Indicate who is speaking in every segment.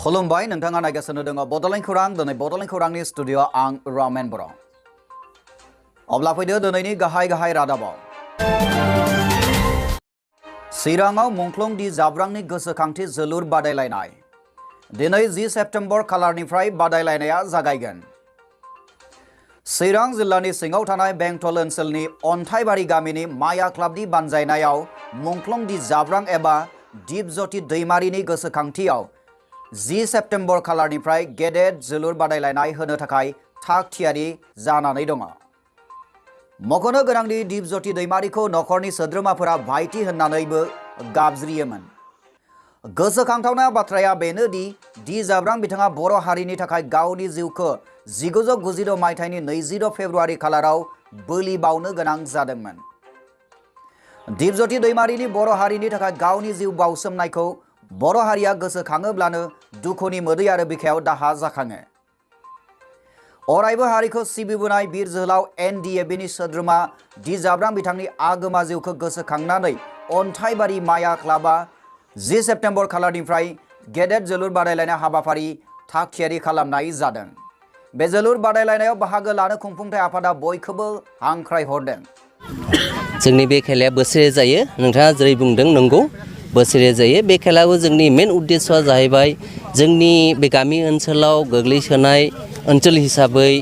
Speaker 1: खुलुमबाय नोंथाङा नायगासिनो दङ बड'लेण्ड खौरां दिनै बड'लेण्ड खौरांनि स्टुडिअ आं रामेन बर' अब्ला फैदो दिनैनि गाहाय रादाबाव चिराङाव मुंख्लं दि जाब्रांनि गोसोखांथि जोलुर बादायलायनाय दिनै 10 सेप्तेम्बर खालारनिफ्राय बादायलायनाया जागायगोन चिरां जिल्लानि सिङाव थानाय बेंटल ओनसोलनि अन्थाइबारि गामिनि माया क्लाबनि बानजायनायाव मुंख्लं दि जाब्रां एबा दिपज्योति दैमारिनि गोसोखांथियाव 10 सेप्तेम्बर खालारनिफ्राय गेदेर जोलुर बादायलायनाय होनो थाखाय थाग थियारि जानानै दङ मख'नो गोनांदि दिपज्योति दैमारिखौ नखरनि सोद्रोमाफोरा भाइटि होननानैबो गाबज्रियोमोन गोसोखांथावना बाथ्राया बेनो दि जाब्रां बिथाङा बर' हारिनि थाखाय गावनि जिउखौ 1996 मायथाइनि 20 फेब्रुआरि खालाराव बोलि बावनो गोनां जादोंमोन दिपज्योति दैमारिनि बर' हारिनि थाखाय गावनि जिउ बावसोमनायखौ बर' हारिया गोसोखाङोब्लानो दुखुनि मोदै आरो बिखायाव दाहा जाखाङो अरायबो हारिखौ सिबिबोनाय बिर जोहोलाव NDFBनि सोद्रोमा दि जाब्रां बिथांनि आगोमा जिउखौ गोसोखांनानै अन्थाइबारि माया क्लाबा 10 सेप्तेम्बर खालारनिफ्राय गेदेर जोलुर बादायलायनाय हाबाफारि थाग थियारि खालामनाय जादों बे जोलुर बादायलायनायाव बाहागो लानो खुंफुंथाय आफादा बयखौबो हांख्रायहरदों
Speaker 2: जोंनि बे खेलाया बोसोरे जायो नोंथाङा जेरै बुंदों नंगौ बोसोरे जायो बे खेलाखौ जोंनि मेन उद्देश्यआ जाहैबाय जोंनि बे गामि ओनसोलाव गोग्लैसोनाय ओनसोल हिसाबै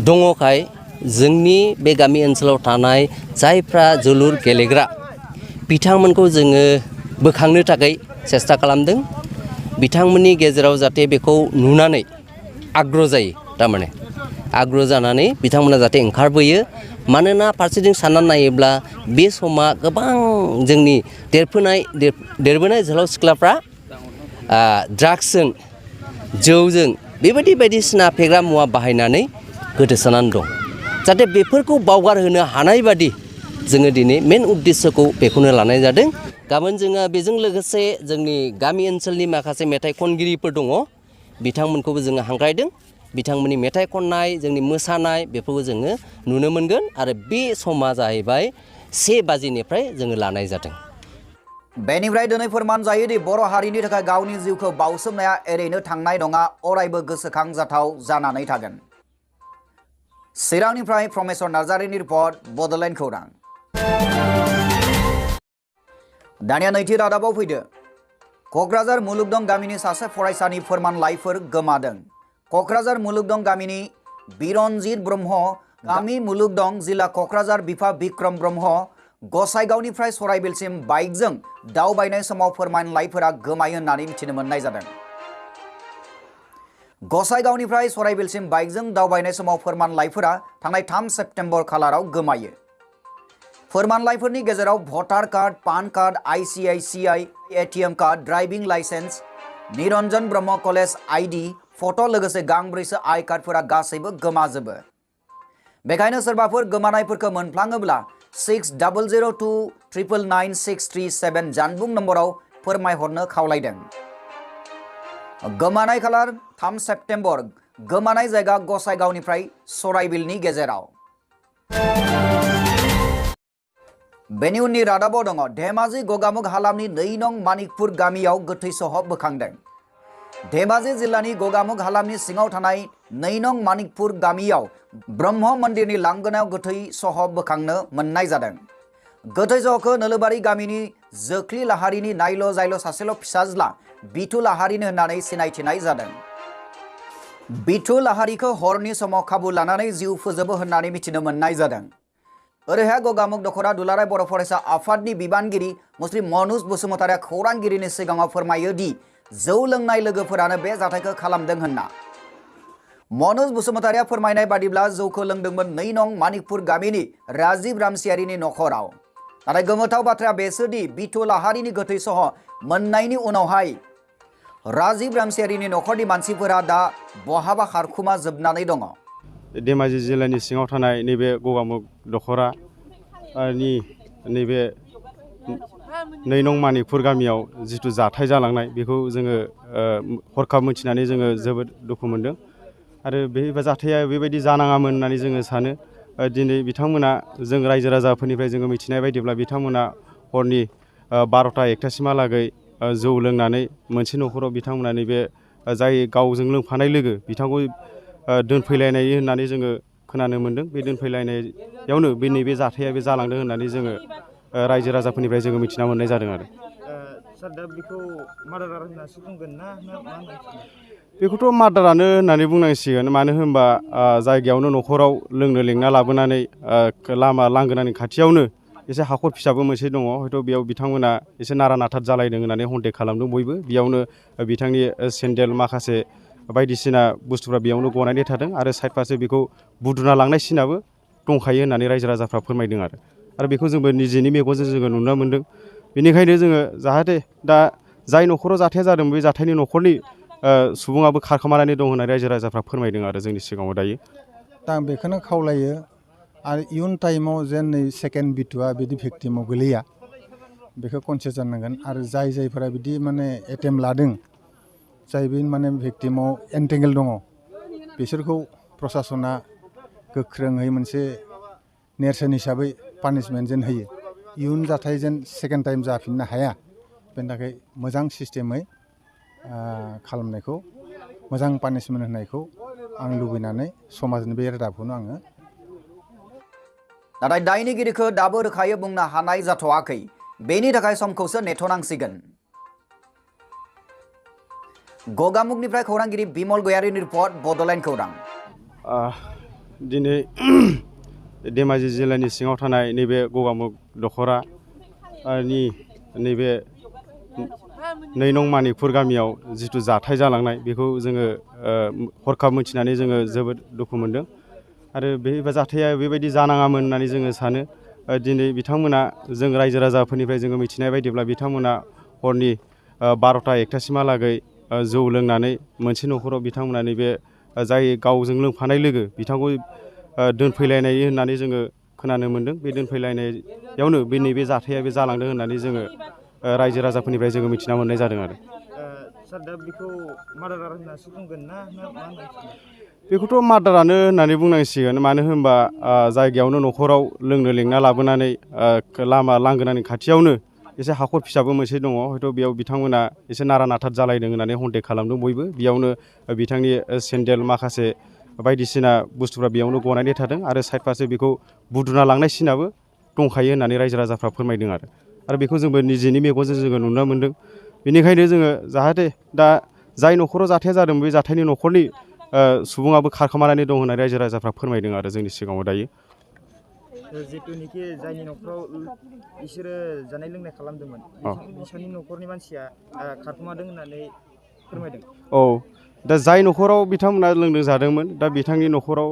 Speaker 2: दङखाय जोंनि बे गामि ओनसोलाव थानाय जायफ्रा जोलुर गेलेग्रा बिथांमोनखौ जोङो बोखांनो थाखाय सेस्था खालामदों बिथांमोननि गेजेराव जाहाथे बेखौ नुनानै आग्रह जायो थारमाने आग्रह जानानै बिथांमोना जाहाथे ओंखारबोयो मानोना फारसेथिं साननानै नायोब्ला बे समा गोबां जोंनि देरबोनाय जोहोलाव सिख्लाफ्रा ड्राग्सजों जौजों बेबायदि बायदिसिना फेग्रा मुवा बाहायनानै गोदोसोनानै दं जाहाथे बेफोरखौ बावगारहोनो हानाय बादि जोङो दिनै मेन उद्देश्यखौ बेखौनो लानाय जादों गाबोन जोङो बेजों लोगोसे जोंनि गामि ओनसोलनि माखासे मेथाइ खनगिरिफोर दङ बिथांमोनखौबो जोङो हांख्रायदों बिथांमोननि मेथाइ खननाय जोंनि मोसानाय बेफोरखौ जोङो नुनो मोनगोन आरो बे समा जाहैबाय 1 बाजिनिफ्राय जोङो लानाय जादों
Speaker 1: बेनिफ्राय दिनै फोरमान जायोदि बर' हारिनि थाखाय गावनि जिउखौ बावसोमनाया ओरैनो थांनाय नङा अरायबो गोसोखांजाथाव जानानै थागोन चिरांनिफ्राय प्रमेश्वर नार्जारिनि रिपर्ट बड'लेण्ड खौरां दानिया नैथि रादाबाव फैदो क'क्राझार मुलुगदं गामिनि सासे फरायसानि फोरमानलाइफोर गोमादों क'क्राझार मुलुगदं गामिनि बिरनजित ब्रह्म गामि मुलुगदं जिल्ला क'क्राझार बिफा बिक्रम ब्रह्म गसाइगावनिफ्राय सराइबिलसिम बाइकजों दावबायनाय समाव फोरमानलाइफोरा गोमायो होननानै मिथिनो मोननाय जादों गसाइगावनिफ्राय सराइबिलसिम बाइकजों दावबायनाय समाव फोरमानलाइफोरा थांनाय 3 सेप्तेम्बर खालाराव गोमायो फोरमानलाइफोरनि गेजेराव voter card PAN card ICICI ATM card driving licence Niranjan Brahma college ID photo' लोगोसे गांब्रैसो आइ कार्डफोरा गासैबो गोमाजोबो बेखायनो सोरबाफोर गोमानायफोरखौ मोनफ्लाङोब्ला 6002999637 जानबुं नम्बराव फोरमायहरनो खावलायदों गोमानाय खालार 3 सेप्तेम्बर गोमानाय जायगा गसाइगावनिफ्राय सराइबिलनि गेजेराव बेनि उननि रादाबाव दङ धेमाजि गगामुग हालामनि 2 नं मानिकपुर गामियाव गोथै सह बोखांदों धेमाजि जिल्लानि गगामुग हालामनि सिङाव थानाय 2 नं मानिकपुर गामियाव ब्रह्म मन्दिरनि लांगोनायाव गोथै सह बोखांनो मोननाय जादों गोथै सहखौ नोलोबारि गामिनि जोख्लि लाहारिनि नायल' जायल' सासेल' फिसाज्ला बिथु लाहारिनो होननानै सिनायथिनाय जादों बिथु लाहारिखौ हरनि समाव खाबु लानानै जिउ फोजोबो होननानै मिथिनो मोननाय जादों ओरैहाय गगामुग दख'रा दुलाराय बर' फरायसा आफादनि बिबानगिरि मुस्लिम मनुज बसुमतारिया खौरांगिरिनि सिगाङाव फोरमायो दि जौ लोंनाय लोगोफोरानो बे जाथायखौ खालामदों होनना मनुज बसुमतारिया फोरमायनाय बादिब्ला जौखौ लोंदोंमोन 2 नं मानिकपुर गामिनि राजीव रामसियारिनि नखराव नाथाय गोमोथाव बाथ्राया बेसोदि बिथु लाहारिनि गोथै सह मोननायनि उनावहाय राजीव रामसियारिनि नखरनि मानसिफोरा दा बहाबा खारखुमा जोबनानै दङ
Speaker 3: धेमाजि जिल्लानि सिङाव थानाय नैबे गगामुग दख'रानि नैबे 2 नं मानिकपुर गामियाव जिथु जाथाय जालांनाय बेखौ जोङो हरखाब मिथिनानै जोङो जोबोद दुखु मोनदों आरो बे जाथाया बेबायदि जानाङामोन होननानै जोङो सानो दिनै बिथांमोना जों रायजो राजाफोरनिफ्राय जोङो मिथिनाय बायदिब्ला बिथांमोना हरनि 12टा 1टासिमहालागै जौ लोंनानै मोनसे न'खराव बिथांमोना नैबे जाय गावजों लोंफानाय लोगो बिथांखौ दोनफैलायनाय होननानै जोङो खोनानो मोन्दों। बे दोनफैलायनायावनो बे नैबे जाथाया बे जालांदों होननानै जोङो रायजो राजाफोरनिफ्राय जोङो मिथिना मोननाय जादों आरो।
Speaker 4: सार दा बेखौ मार्डार होननासो बुंगोन ना मा होननानै सानो?
Speaker 3: बेखौथ' मार्डारानो होननानै बुंनांसिगोन। मानो होनबा जायगायावनो न'खराव लोंनो लेंना लाबोनानै लामा लांगोनानि खाथियावनो एसे हाखर फिसाबो मोनसे दङ। हयथ' बेयाव बिथांमोना एसे नारा नाथार जालायदों होननानै कन्टेक्ट खालामदों बयबो। बेयावनो बिथांनि सेन्देल माखासे बायदिसिना बुस्थुफ्रा बेयावनो गनानै थादों आरो साइड फारसे बेखौ बुद्रुना लांनाय सिनाबो दंखायो होननानै रायजो राजाफ्रा फोरमायदों आरो बेखौ जोंबो निजेनि मेगनजों जोङो नुनो मोन्दों। बेनिखायनो जोङो जाहाथे दा जाय न'खराव जाथाया जादों बे जाथायनि न'खरनि सुबुङाबो खारखोमानानै दं होननानै रायजो राजाफ्रा फोरमायदों आरो जोंनि सिगाङाव दायो।
Speaker 5: दा आं बेखौनो खावलायो आरो इयुन टाइमाव जेन नै सेकेन्ड बिटुआ बिदि भिक्टिमाव गोलैया बेखौ कनसियास जानांगोन। आरो जायफोरा बिदि माने एटेम्प लादों, जाय बे माने भिक्टिमाव एन्टेंगेल दङ, बिसोरखौ प्रसासना गोख्रोङै मोनसे नेरसोन हिसाबै पानिशमेन्ट जेन होयो। इयुन जाथाय जेन सेकेन्ड टाइम जाफिननो हाया, बेनि थाखाय मोजां सिस्टेमै खालामनायखौ, मोजां पानिशमेन्ट होनायखौ आं लुबैनानै समाजनि बे रादाबखौनो आङो।
Speaker 1: नाथाय दायनिगिरिखौ दाबो रोखायै बुंनो हानाय जाथ'वाखै। बेनि थाखाय समखौसो नेथ'नांसिगोन। गगामुगनिफ्राय खौरांगिरि बिमल गयारिनि रिपर्ट, बड'लेण्ड खौरां।
Speaker 3: दिनै धेमाजि जिल्लानि सिङाव थानाय नैबे गगामुग दख'रानि नैबे 2 नं मानिकपुर गामियाव जिथु जाथाय जालांनाय, बेखौ जोङो हरखाब मोनथिनानै जोङो जोबोद दुखु मोनदों। आरो बे जाथाया बेबायदि जानाङामोन होननानै जोङो सानो। दिनै बिथांमोना, जों रायजो राजाफोरनिफ्राय जोङो मिथिनाय बायदिब्ला बिथांमोना हरनि 12टा 1टासिमहालागै जौ लोंनानै मोनसे न'खराव बिथांमोना नैबे जाय गावजों लोंफानाय लोगो बिथांखौ दोनफैलायनाय होननानै जोङो खोनानो मोन्दों। बे दोनफैलायनायावनो बे नैबे जाथाया बे जालांदों होननानै जोङो रायजो राजाफोरनिफ्राय जोङो मिथिना मोननाय जादों आरो।
Speaker 4: सार दा बेखौ मार्डार होननासो बुंगोन ना मा होननानै सानो?
Speaker 3: बेखौथ' मार्डारानो होननानै बुंनांसिगोन। मानो होनबा जायगायावनो न'खराव लोंनो लेंना लाबोनानै लामा लांगोनानि खाथियावनो एसे हाखर फिसाबो मोनसे दङ। हयथ' बेयाव बिथांमोना एसे नारा नाथार जालायदों होननानै कन्टेक्ट खालामदों बयबो। बेयावनो बिथांनि सेन्देल माखासे बायदिसिना बुस्थुफ्रा बेयावनो गनानै थादों आरो साइड फारसे बेखौ बुद्रुना लांनाय सिनाबो दंखायो होननानै रायजो राजाफ्रा फोरमायदों आरो बेखौ जोंबो निजेनि मेगनजों जोङो नुनो मोन्दों। बेनिखायनो जोङो जाहाथे दा जाय न'खराव जाथाया जादों बे जाथायनि न'खरनि सुबुङाबो खारखोमानानै दं होननानै रायजो राजाफ्रा फोरमायदों आरो जोंनि सिगाङाव दायो।
Speaker 4: जिथुनिखि जायनि न'खराव बिसोरो जानाय लोंनाय खालामदोंमोन, बिसोरनि न'खरनि मानसिया खारखोमादों होननानै फोरमायदों।
Speaker 3: औ, दा जाय न'खराव बिथांमोना लोंदों जादोंमोन, दा बिथांनि न'खराव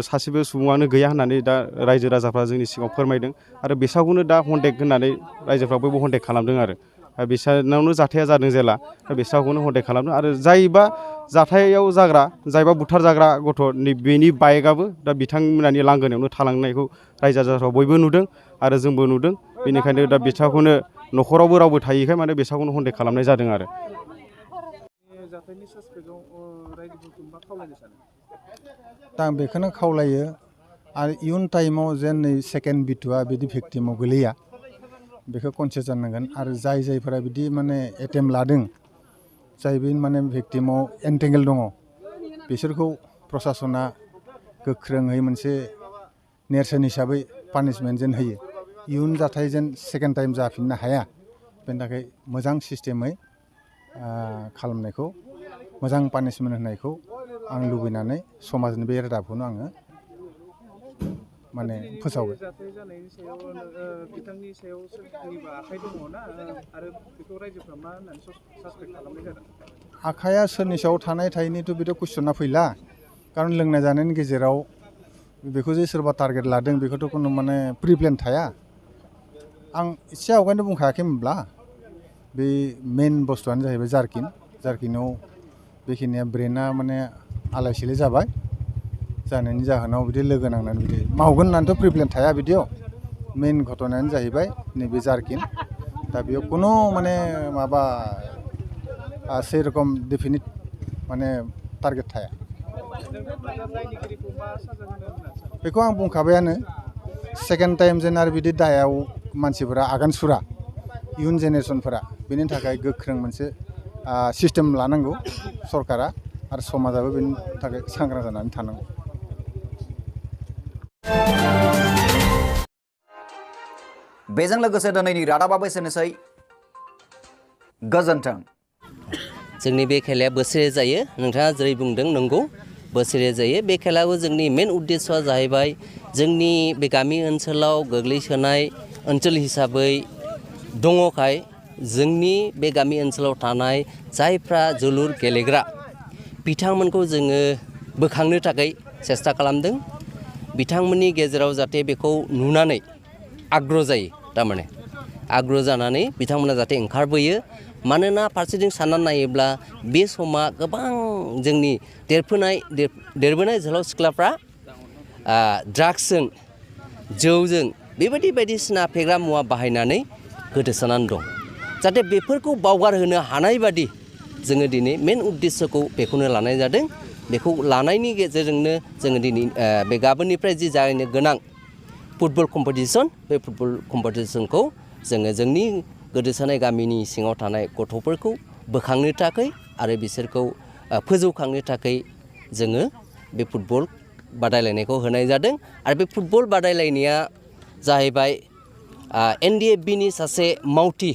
Speaker 3: सासेबो सुबुङानो गैया होननानै दा रायजो राजाफ्रा जोंनि सिगाङाव फोरमायदों। आरो बिसांखौनो दा कन्टेक्ट होननानै रायजोफ्रा बयबो कन्टेक्ट खालामदों आरो बिसानावनो जाथाया जादों जेला, बिसाखौनो कन्टेक्ट खालामदों। आरो जायबा जाथायाव जाग्रा, जायबा बुथार जाग्रा गथ', बेनि बाइकआबो दा बिथांमोननि लांगोनायावनो थालांनायखौ रायजो राजाफ्रा बयबो नुदों आरो जोंबो नुदों। बेनिखायनो दा बिसाखौनो, न'खरावबो रावबो थायैखाय माने बिसाखौनो कन्टेक्ट खालामनाय जादों आरो।
Speaker 5: दा आं बेखौनो खावलायो आरो इयुन टाइमाव जेन नै सेकेन्ड बिटुआ बिदि भिक्टिमाव गोलैया बेखौ कनसियास जानांगोन। आरो जायफोरा बिदि माने एटेम्प लादों, जाय बे माने भिक्टिमाव एन्टेंगेल दङ, बिसोरखौ प्रसासना गोख्रोङै मोनसे नेरसोन हिसाबै पानिशमेन्ट जेन होयो। इयुन जाथाय जेन सेकेन्ड टाइम जाफिननो हाया, बेनि थाखाय मोजां सिस्टेमै खालामनायखौ, मोजां पानिशमेन्ट होनायखौ आं लुबैनानै समाजनि बे रादाबखौनो आङो माने फोसावबाय।
Speaker 6: बिथांनि सायाव सोरनिबा आखाइ दङ ना, आरो बेखौ रायजोफ्रा मा होननानै सासपेक्ट खालामनाय जादों?
Speaker 5: आखाइया सोरनि सायाव थानाय थायैनिथ' बेथ' कुइसना फैला। खारन लोंनाय जानायनि गेजेराव बेखौ जे सोरबा टारगेट लादों, बेखौथ' खुनु माने प्रिप्लेन थाया। आं एसे आवगायनो बुंखायाखैमोनब्ला, बे मेइन बुस्थुआनो जाहैबाय जार्किनाव बेखिनिया ब्रेना माने आलाय सिलाय जाबाय, जानायनि जाहोनाव बिदि लोगो नांनानै बिदि मावगोन होननानैथ' प्रिप्लेन थाया बिदियाव। मेइन घटनायानो जाहैबाय नैबे जार्किन। दा बेयाव खुनु माने माबा सेरखम डेफिनिट माने टारगेट थाया। बेखौ आं बुंखाबायानो, सेकेन्ड टाइम जेन आरो बिदि दायाव मानसिफोरा आगान सुरा, इयुन जेनेरेसनफोरा, बेनि थाखाय गोख्रों मोनसे सिस्टेम लानांगौ सरकारा आरो समाजाबो बेनि थाखाय सांग्रां जानानै थानांगौ।
Speaker 1: बेजों लोगोसे दिनैनि रादाबाबो एसेनोसै। गोजोन्थों।
Speaker 2: जोंनि बे खेलाया बोसोरे जायो नोंथाङा जेरै बुंदों नंगौ बोसोरे जायो बे खेलाखौ जोंनि मेन उद्देश्यआ जाहैबाय जोंनि बे गामि ओनसोलाव गोग्लैसोनाय ओनसोल हिसाबै दङखाय जोंनि बे गामि ओनसोलाव थानाय जायफ्रा जोलुर गेलेग्रा बिथांमोनखौ जोङो बोखांनो थाखाय सेस्था खालामदों। बिथांमोननि गेजेराव जाहाथे बेखौ नुनानै आग्रह जायो थारमाने आग्रह जानानै बिथांमोना जाहाथे ओंखारबोयो। मानोना फारसेथिं साननानै नायोब्ला बे समा गोबां जोंनि देरबोनाय जोहोलाव सिख्लाफ्रा ड्राग्सजों जौजों बेबायदि बायदिसिना फेग्रा मुवा बाहायनानै गोदोसोनानै दं। जाहाथे बेफोरखौ बावगारहोनो हानाय बादि जोङो दिनै मेन उद्देश्यखौ बेखौनो लानाय जादों। बेखौ लानायनि गेजेरजोंनो जोङो दिनै बे गाबोननिफ्राय जि जागायनो गोनां फुटबल कम्पिटिसन बे फुटबल कम्पिटिसनखौ जोङो जोंनि गोदोसोनाय गामिनि सिङाव थानाय गथ'फोरखौ बोखांनो थाखाय आरो बिसोरखौ फोजौखांनो थाखाय जोङो बे फुटबल बादायलायनायखौ होनाय जादों। आरो बे फुटबल बादायलायनाया जाहैबाय NDFBनि सासे मावथि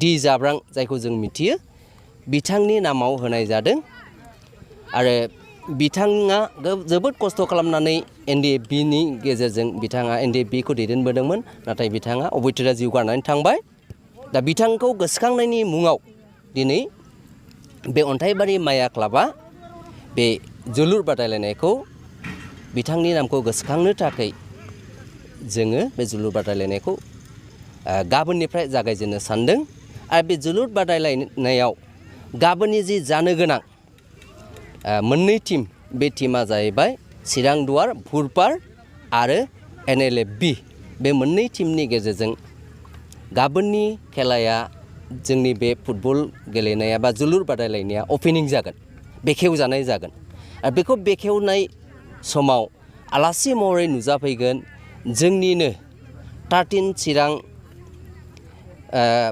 Speaker 2: डि जाब्रां जायखौ जों मिथियो बिथांनि नामाव होनाय जादों। आरो बिथाङा जोबोद खस्थ' खालामनानै NDFBनि गेजेरजों बिथाङा NDFBखौ दैदेनबोदोंमोन। नाथाय बिथाङा अबयथरा जिउ गारनानै थांबाय। दा बिथांखौ गोसोखांनायनि मुङाव दिनै बे अन्थाइबारि माया क्लाबा बे जोलुर बादायलायनायखौ बिथांनि नामखौ गोसोखांनो थाखाय जोङो बे जोलुर बादायलायनायखौ गाबोननिफ्राय जागायजेननो सानदों। आरो बे जोलुर बादायलायनायाव गाबोननि जि जानो गोनां मोननै टीम बे टीमा जाहैबाय चिरां दुवार भुरपार आरो NLFB बे मोननै टीमनि गेजेरजों गाबोननि खेलाया जोंनि बे फुटबल गेलेनाया बा जोलुर बादायलायनाया अपेनिं जागोन बेखेवजानाय जागोन। आरो बेखौ बेखेवनाय समाव आलासि महरै नुजाफैगोन जोंनिनो 13 चिरां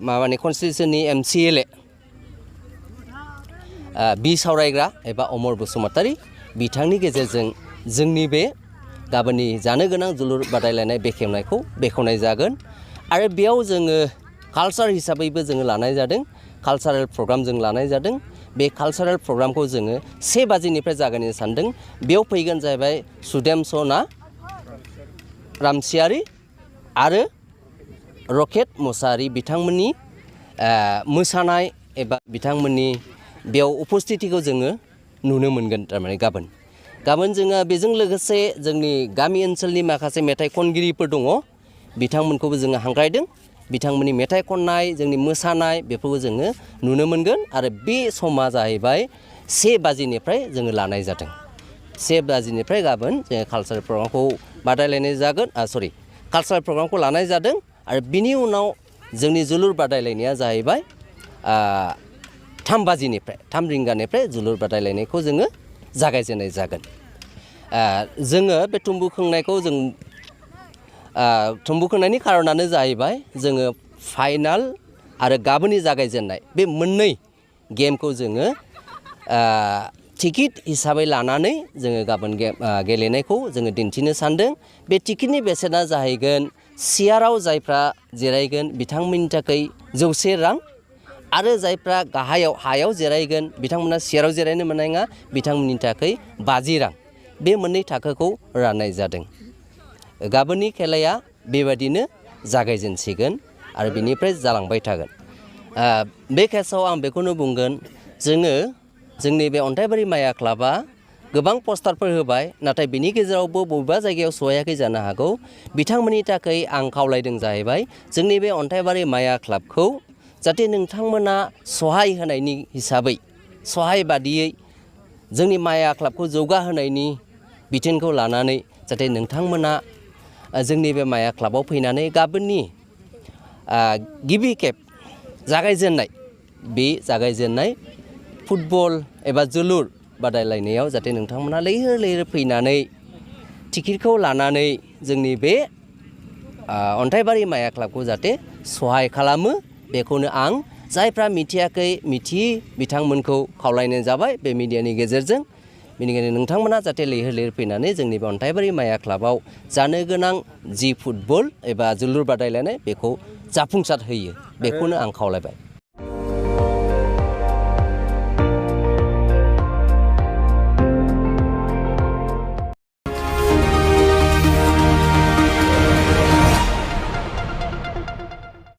Speaker 2: माबानि कनस्टिटिउसननि MCLA बि सावरायग्रा एबा अमर बसुमतारी बिथांनि गेजेरजों जोंनि बे गाबोननि जानो गोनां जोलुर बादायलायनाय बेखेवनायखौ बेखेवनाय जागोन। आरो बेयाव जोङो कालचार हिसाबैबो जोङो लानाय जादों। कालचारेल प्रग्राम जों लानाय जादों। बे कालचारेल प्रग्रामखौ जोङो 1 बाजिनिफ्राय जागायनो सानदों। बेयाव फैगोन जाहैबाय सुदेम सना रामसियारि आरो रकेट मोसाहारि बिथांमोननि मोसानाय एबा बिथांमोननि बेयाव उपस्थितिखौ जोङो नुनो मोनगोन थारमाने गाबोन जोङो बेजों लोगोसे जोंनि गामि ओनसोलनि माखासे मेथाइ खनगिरिफोर दङ बिथांमोनखौबो जोङो हांख्रायदों। बिथांमोननि मेथाइ खननाय जोंनि मोसानाय बेफोरखौ जोङो नुनो मोनगोन। आरो बे समा जाहैबाय 1 बाजिनिफ्राय जोङो लानाय जादों। 1 बाजिनिफ्राय गाबोन जोङो कालचारेल प्रग्रामखौ बादायलायनाय जागोन कालचारेल प्रग्रामखौ लानाय जादों। आरो बिनि उनाव जोंनि जोलुर बादायलायनाया जाहैबाय 3 बाजिनिफ्राय 3 रिंगानिफ्राय जोलुर बादायलायनायखौ जोङो जागायजेननाय जागोन। जोङो बे थुम्बु खोंनायखौ जों थुम्बु खोंनायनि खारनानो जाहैबाय जोङो फाइनाल आरो गाबोननि जागायजेननाय बे मोननै गेमखौ जोङो टिकेट हिसाबै लानानै जोङो गाबोन गेलेनायखौ जोङो दिन्थिनो सानदों। बे टिकेटनि बेसेना जाहैगोन सियाराव जायफ्रा जिरायगोन बिथांमोननि थाखाय 100 रां आरो जायफ्रा हायाव जिरायगोन बिथांमोना सियाराव जिरायनो मोननाय नङा बिथांमोननि थाखाय 50 रां बे मोननै थाखोखौ राननाय जादों। गाबोननि खेलाया बेबादिनो जागायजेनसिगोन आरो बेनिफ्राय जालांबाय थागोन। बे केसाव आं बेखौनो बुंगोन जोङो जोंनि बे अन्थाइबारि माया क्लाबा गोबां पस्टारफोर होबाय नाथाय बिनि गेजेरावबो बबेबा जायगायाव सहैयाखै जानो हागौ। बिथांमोननि थाखाय आं खावलायदों जाहैबाय जोंनि बे अन्थाइबारि माया क्लाबखौ जाहाथे नोंथांमोना सहाय होनायनि हिसाबै सहाय बादियै जोंनि माया क्लाबखौ जौगाहोनायनि बिथोनखौ लानानै जाहाथे नोंथांमोना जोंनि बे माया क्लाबाव फैनानै गाबोननि गिबि खेब जागायजेननाय फुटबल एबा जोलुर बादायलायनायाव जाहाथे नोंथांमोना लैहोर फैनानै टिकेटखौ लानानै जोंनि बे अन्थाइबारि माया क्लाबखौ जाहाथे सहाय खालामो बेखौनो आं जायफ्रा मिथियाखै मिथियै बिथांमोनखौ खावलायनाय जाबाय बे मिडियानि गेजेरजों बेनिखायनो नोंथांमोना जाहाथे लैहोर लैहोर फैनानै जोंनि बे अन्थाइबारि माया क्लाबाव जानो गोनां जि फुटबल एबा जोलुर बादायलायनाय बेखौ जाफुंसार होयो बेखौनो आं खावलायबाय।